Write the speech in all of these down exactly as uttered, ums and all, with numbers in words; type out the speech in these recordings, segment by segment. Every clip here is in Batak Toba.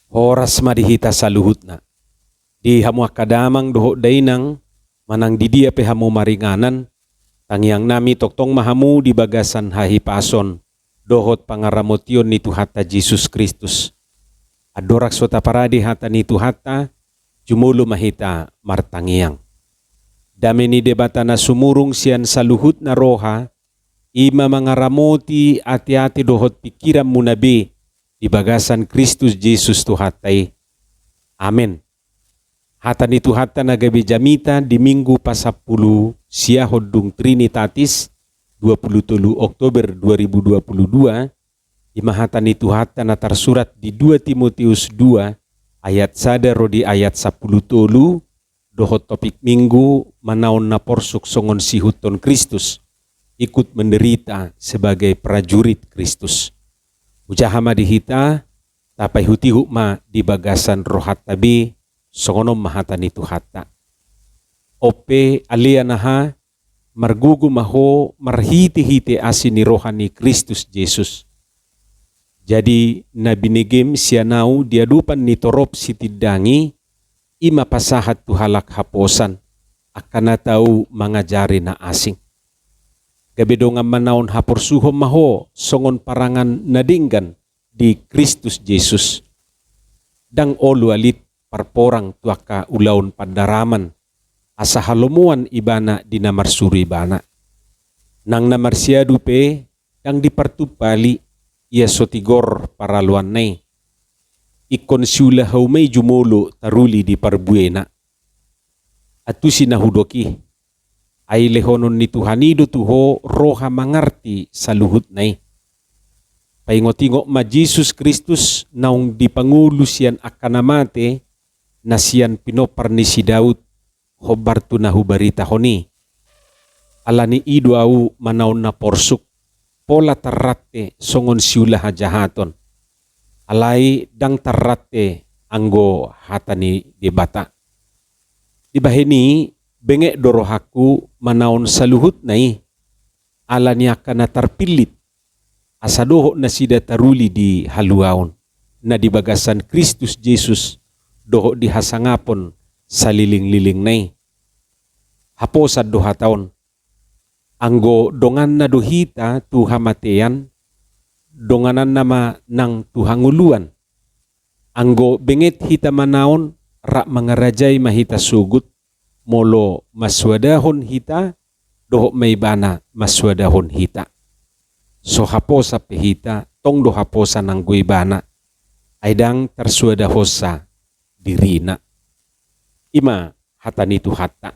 Horas ma di hita saluhutna. Di hamu angka damang dohot dainang, manang di dia pe hamu maringanan, tangiangnami tongtong ma hamu di bagasan hahipason dohot pangaramotion ni Tuhanta Jesus Kristus. Andorang so taparade hata ni Tuhanta, jumolo ma hita martangiang. Dame ni Debata na sumurung sian saluhutna roha, i ma mangaramoti ateate dohot pingkiranmuna be di bagasan Kristus Jesus Tuhanta i. Amen. Hata ni Tuhanta na gabe jamita di Minggu pasampulu siahon dung Trinitatis, dua pulu tolu Oktober dua ribu dua pulu dua, i ma hata ni Tuhanta na tarsurat di dua Timoteus dua ayat sada ro di ayat sampulu tolu, dohot topik Minggu, manaon na porsuk songon siihuthon Kristus, ikut menderita sebagai prajurit Kristus. Hujaha ma di hita, tapaihutihut ma di bagasan rohanta be, songon on ma hata ni Tuhanta. Onpe ale anaha, margogo ma ho marhitehite asi ni roha ni Kristus Jesus. Jadi na binegem sian ahu di adopan ni torop sitindangi, i ma pasahat tu halak haposan, angka na tau mangajari na asing. Gabe dongan manaon haporsuhon ma ho songon parangan na denggan di Kristus Jesus. Ndang olo alit parporang tu angka ulaon pandaraman, asa halomoan ibana di na marsuru ibana. Nang na marsiadu pe ndang dipartumpali, ia so tigor paraloanna i. Ingkon siulahau ma i jumolo taruli di parbuena. Antusi na hudok i, ai lehonon ni Tuhan i do tu ho roha mangarti saluhutna i. Paingotingot ma Jesus Kristus naung dipangolu sian angka na mate, na sian pinompar ni si Daud, hombar tu na hubaritahon i. Ala ni i do ahu manaon na porsuk, pola tarrante songon siula hajahaton. Alai ndang tarrante anggo hata ni Debata. Dibahen i, benget do rohangku manaon saluhutna i, ala ni angka na tarpillit, asa dohot nasida taruli di haluaon, na di bagasan Kristus Jesus, dohot di hasangapon salilinglilingna i. Haposan do hata on. Anggo donganna do hita tu hamatean, dongananna ma nang tu hangoluan. Anggo benget hita manaon, rap mangarajai ma hita sogot, molo mansoadahon hita, dohot ma ibana mansoadahon hita. So haposan pe hita, tong do haposan anggo ibana, ai ndang tarsoadahonsa dirina. I ma hata ni Tuhanta.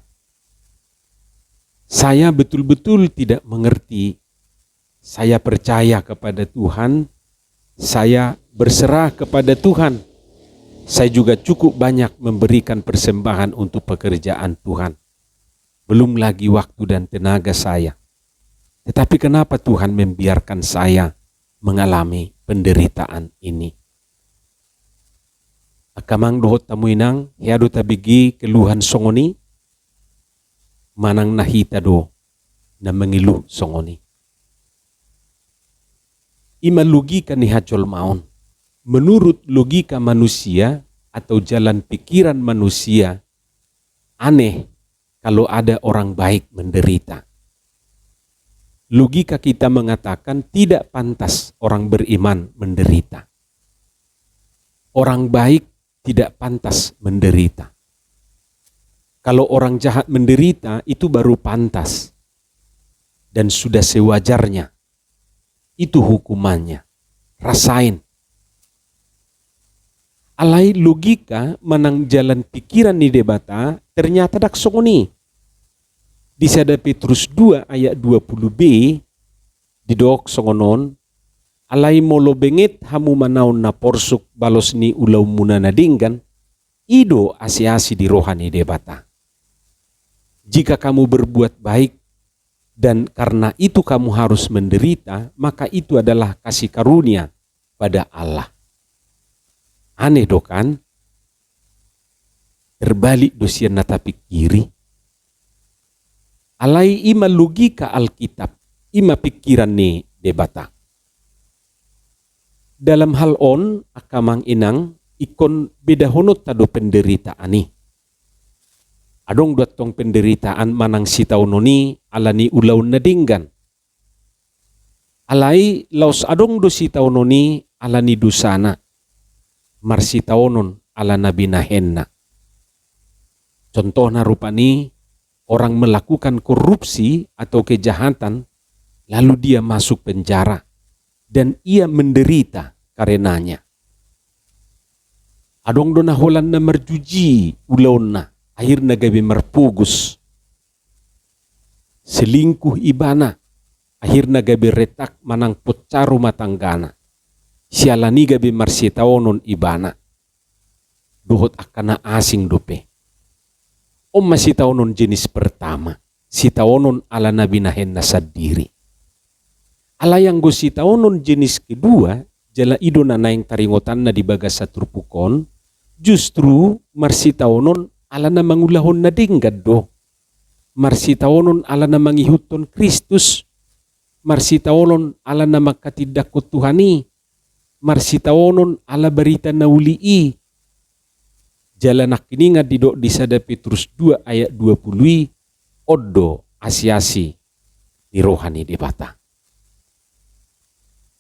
Saya betul-betul tidak mengerti. Saya percaya kepada Tuhan. Saya berserah kepada Tuhan. Saya juga cukup banyak memberikan persembahan untuk pekerjaan Tuhan. Belum lagi waktu dan tenaga saya. Tetapi kenapa Tuhan membiarkan saya mengalami penderitaan ini? Angka amang dohot hamu inang, hea do tabege keluhan songon i? Manang na hita do na mangeluh songon i? I ma logika ni hajolmaon. Menurut logika manusia atau jalan pikiran manusia, aneh kalau ada orang baik menderita. Logika kita mengatakan tidak pantas orang beriman menderita. Orang baik tidak pantas menderita. Kalau orang jahat menderita, itu baru pantas dan sudah sewajarnya. Itu hukumannya. Rasain. Alai logika manang jalan pikiran ni Debata ternyata ndang songon i. Di sada Petrus dua ayat dua pulu b didok songon on, alai molo benget hamu manaon na porsuk balos ni ulaonmuna na denggan, i do asiasi di roha ni Debata. Jika kamu berbuat baik, dan karena itu kamu harus menderita, maka itu adalah kasih karunia pada Allah. Aneh do kan? Terbalik do sian na tapikiri. Alai i ma logika Alkitab, i ma pikiran ni Debata. Dalam hal on, angka amang inang, ingkon bedahononta do penderitaan i. Adong do antong penderitaan manang sitaonon i ala ni ulaon na denggan. Alai laos adong do sitaonon i ala ni dosana, marsitaonon ala na binahenna. Contohna rupani, orang melakukan korupsi atau kejahatan, lalu dia masuk penjara, dan ia menderita karenanya. Adong do na holan na marjuji ulaonna, akhirna gabe marpogos. Selingkuh ibana, akhirna gabe retak manang poncah rumah tanggana. Siala ni i gabe marsitaonon ibana dohot angka na asing dope. On ma sitaonon jenis pertama, sitaonon ala na binahenna sandiri. Alai anggo sitaonon jenis kedua, jala i do na naeng taringotanna di bagasan turpuk on, justru marsitaonon ala na mangulahon na denggan do. Marsitaonon ala na mangihuthon Kristus, marsitaonon ala na manghatindanghon Tuhan i, marsitaonon ala barita na uli i. Jala nangkiningan didok di sada Petrus dua ayat dua pulu i, on do asiasi ni roha ni Debata.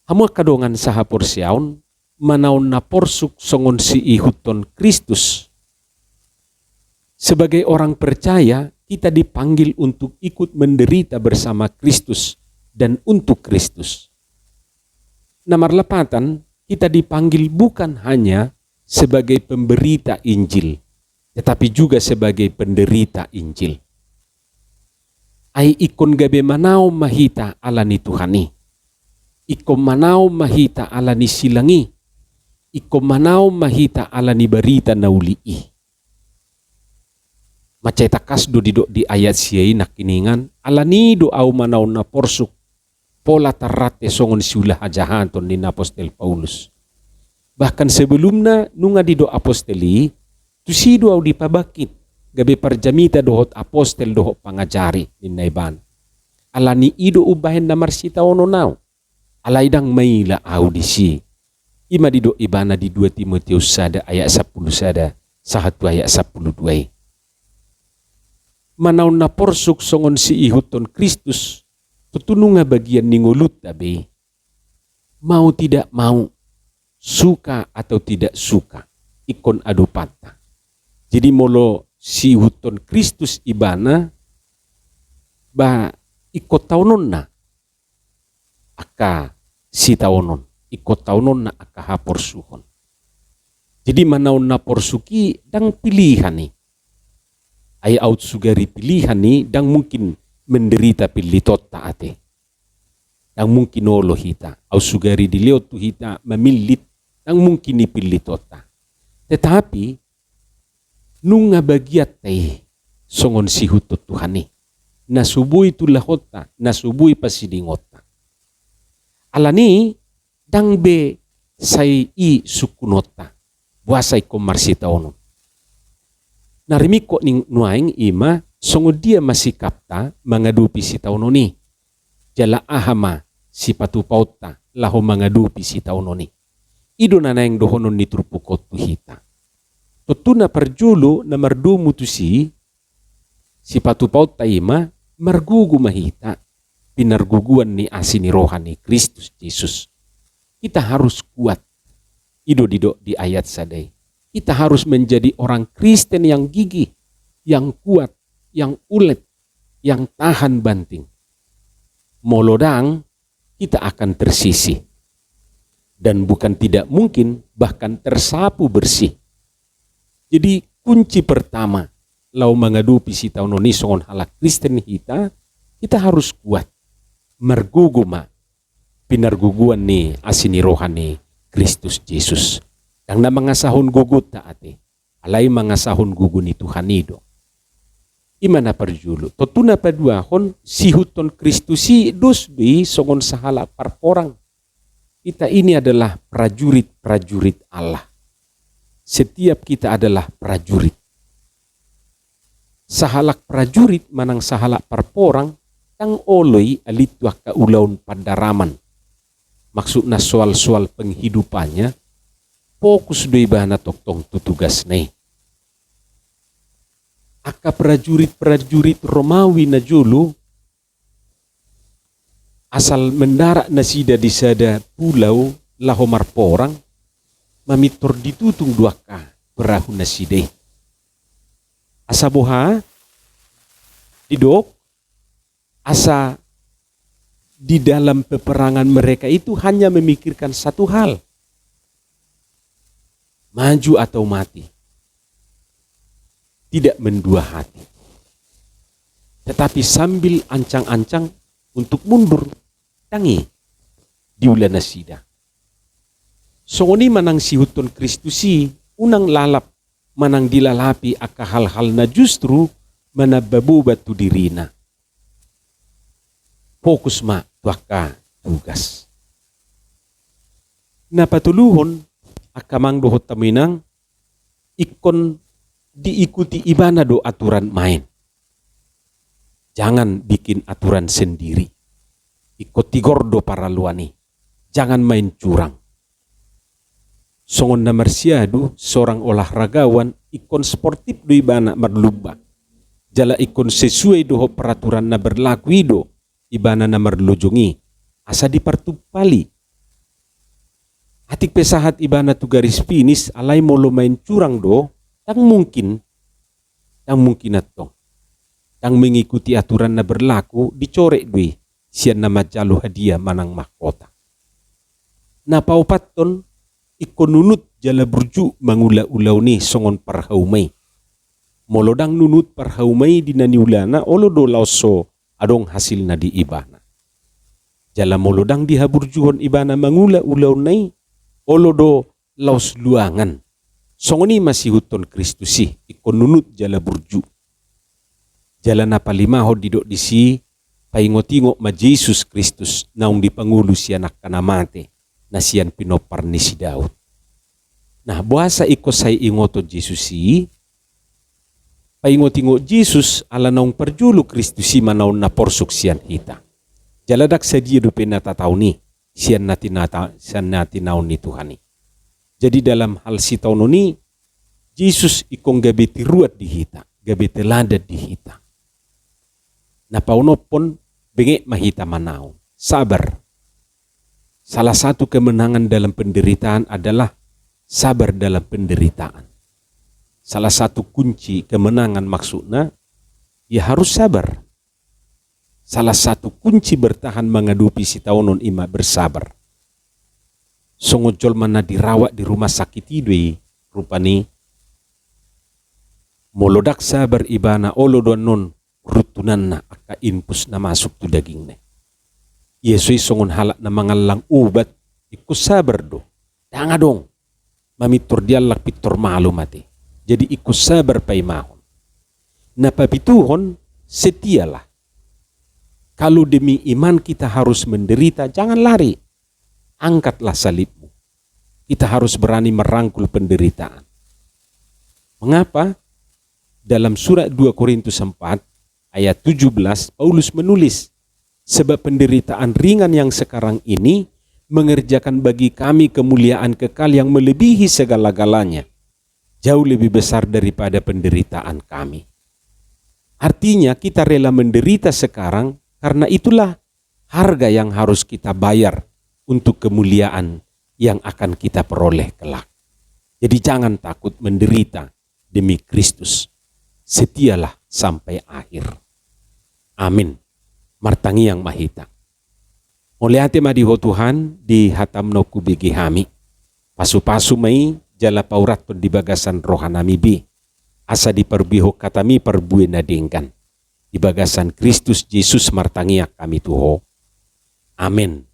Hamu angka dongan sahaporseaon, manaon na porsuk songon siihuthon Kristus. Sebagai orang percaya, kita dipanggil untuk ikut menderita bersama Kristus dan untuk Kristus. Na marlapatan, kita dipanggil bukan hanya sebagai pemberita Injil, tetapi juga sebagai penderita Injil. Ai ingkon gabe manaon ma hita ala ni Tuhan i. Ingkon manaon ma hita ala ni silang i. Ingkon manaon ma hita ala ni barita na uli i. Mansai tangkas do didok di ayat sia i nangkiningan, ala ni i do ahu manaon na porsuk, pola tarrante songon siula hajahaton, ninna apostel Paulus. Bahkan sebelumna nunga didok apostel i, tusi do ahu dipabangkit gabe parjamita dohot apostel dohot pangajari, ninna ibana. Ala ni i do umbahen na marsitaonon ahu. Alai ndang maila ahu disi. I ma didok ibana di dua Timoteus sada ayat sampulu sada sahat tu ayat sampulu dua i. Manaon na porsuk songon siihuthon Kristus, tontu nunga bagian ni ngolunta be i. Mau tidak mau, suka atau tidak suka, ingkon adopanta. Jadi molo siihuthon Kristus ibana, ba ingkon taononna angka sitaonon, ingkon taononna angka haporsuhon. Jadi manaon na porsuk i ndang pilihan i. Ai aut sugari pilihan i, ndang mungkin menderita pillitonta ate. Ndang mungkin olo hita. Aut sugari dilehon tu hita mamillit, ndang mungkin i pillitonta. Tetapi nunga bagianta i songon siihuthon Tuhan i. Na so boi tulahonta, na so boi pasidingonta. Ala ni i ndang be sai i sungkunonta. Boasa ingkon marsitaonon? Na rimingkot ni nuaeng i ma songon dia ma sikapta mangadopi sitaonon i. Jala aha ma sipatupaonta laho mangadopi sitaonon i. I do na naeng dohonon ni turpuk on tu hita. Tontu na parjolo na mardomu tusi, sipatupaonta i ma, margogo ma hita pinargogoan ni asi ni roha ni Kristus Jesus. Kita harus kuat. I do didok di ayat sada i. Kita harus menjadi orang Kristen yang gigih, yang kuat, yang ulet, yang tahan banting. Molo ndang, kita akan tersisih. Dan bukan tidak mungkin, bahkan tersapu bersih. Jadi kunci pertama, laho mangadopi sitaonon i songon halak Kristen hita, kita harus kuat. Margogo ma pinargogoan ni asi ni roha ni Kristus Jesus. Ndang na mangasahon gogonta ate. Alai mangasahon gogo ni Tuhan i do. I ma na parjolo. Tontu na paduahon, siihuthon Kristus i dos do i songon sahalak parporang. Kita ini adalah prajurit-prajurit Allah. Setiap kita adalah prajurit. Sahalak prajurit manang sahalak parporang, ndang olo i alintu angka ulaon pandaraman. Maksudna soal-soal penghidupannya, fokus do ibana tongtong tu tugasna i. Angka prajurit-prajurit Romawi na jolo, asal mendarat nasida di sada pulau laho marporang, mamintor ditutung do angka perahu nasida i. Asa boha? Didok, asa di dalam peperangan mereka itu hanya memikirkan satu hal, maju atau mati. Tidak mendua hati, tetapi sambil ancang-ancang untuk mundur. Ndang i diula nasida. Songon i manang siihuthon Kristus i, unang lalap manang dilalapi angka hal-hal na justru manamba boban tu dirina. Fokus ma tu angka tugas. Na patoluhon, angka amang dohot hamu inang, ingkon diikuti ibana do aturan main. Jangan bikin aturan sendiri. Ingkon tigor do paraloan i. Jangan main curang. Songon na marsiadu, seorang olahragawan ingkon sportif do ibana marlumba. Jala ingkon sesuai dohot peraturan na berlaku i do ibana na marlojong i, asa dipartumpal i. Atik pe sahat ibana tu garis finish, alai molo main curang do, ndang mungkin, ndang mungkin antong. Ndang mengikuti aturan na berlaku, dicoret do i sian na manjalo hadiah manang mahkota. Na paopathon, ingkon nunut jala burju mangula ulaon i songon parhauma i. Molo ndang nunut parhauma i di na niulana, olo do laos so adong hasilna di ibana. Jala molo ndang dihaburjuhon ibana mangula ulaonna i, olo do laos luangan. Songon i ma siihuthon Kristus i, ingkon nunut jala burju. Jala na palimahon didok disi, paingot-ingot ma Jesus Kristus naung dipangolu sian angka na mate, na sian pinompar ni si Daud. Nah, boasa ingkon sai ingoton Jesus i? Paingot-ingot Jesus ala naung parjolo Kristus i manaon na porsuk sian hita. Jala ndang sadia dope na tataon i sian na tinata-, sian na tinaon ni Tuhan i. Jadi dalam hal sitaonon i, Jesus ingkon gabe tiruan di hita, gabe teladan di hita. Na paonomhon, benget ma hita manaon. Sabar. Salah satu kemenangan dalam penderitaan adalah sabar dalam penderitaan. Salah satu kunci kemenangan maksudna, ya harus sabar. Salah satu kunci bertahan mangadopi sitaonon i ma bersabar. Songon jolma na dirawat di rumah sakit i do i rupani. Molo ndang sabar ibana, olo do annon runtunanna angka infus na masuk tu dagingna. Ia so i songon halak na mangallang ubat, ingkon sabar do. Ndang adong mamintor diallang pintor malum ate. Jadi ingkon sabar paimahon. Na papituhon, setialah. Kalau demi iman kita harus menderita, jangan lari. Angkatlah salibmu. Kita harus berani merangkul penderitaan. Mengapa? Dalam surat dua Korintus empat ayat tujuh belas, Paulus menulis, "Sebab penderitaan ringan yang sekarang ini mengerjakan bagi kami kemuliaan kekal yang melebihi segala-galanya, jauh lebih besar daripada penderitaan kami." Artinya, kita rela menderita sekarang karena itulah harga yang harus kita bayar untuk kemuliaan yang akan kita peroleh kelak. Jadi jangan takut menderita demi Kristus. Setialah sampai akhir. Amin. Martangiang ma hita. Mauliate ma di Ho Tuhan, di hataM naung hubege hami. Pasu-pasu ma i jala paurathon di bagasan rohanami be, asa diparbuehon hataMi parbue na denggan. Di bagasan Kristus Jesus martangiang hami tu Ho. Amen.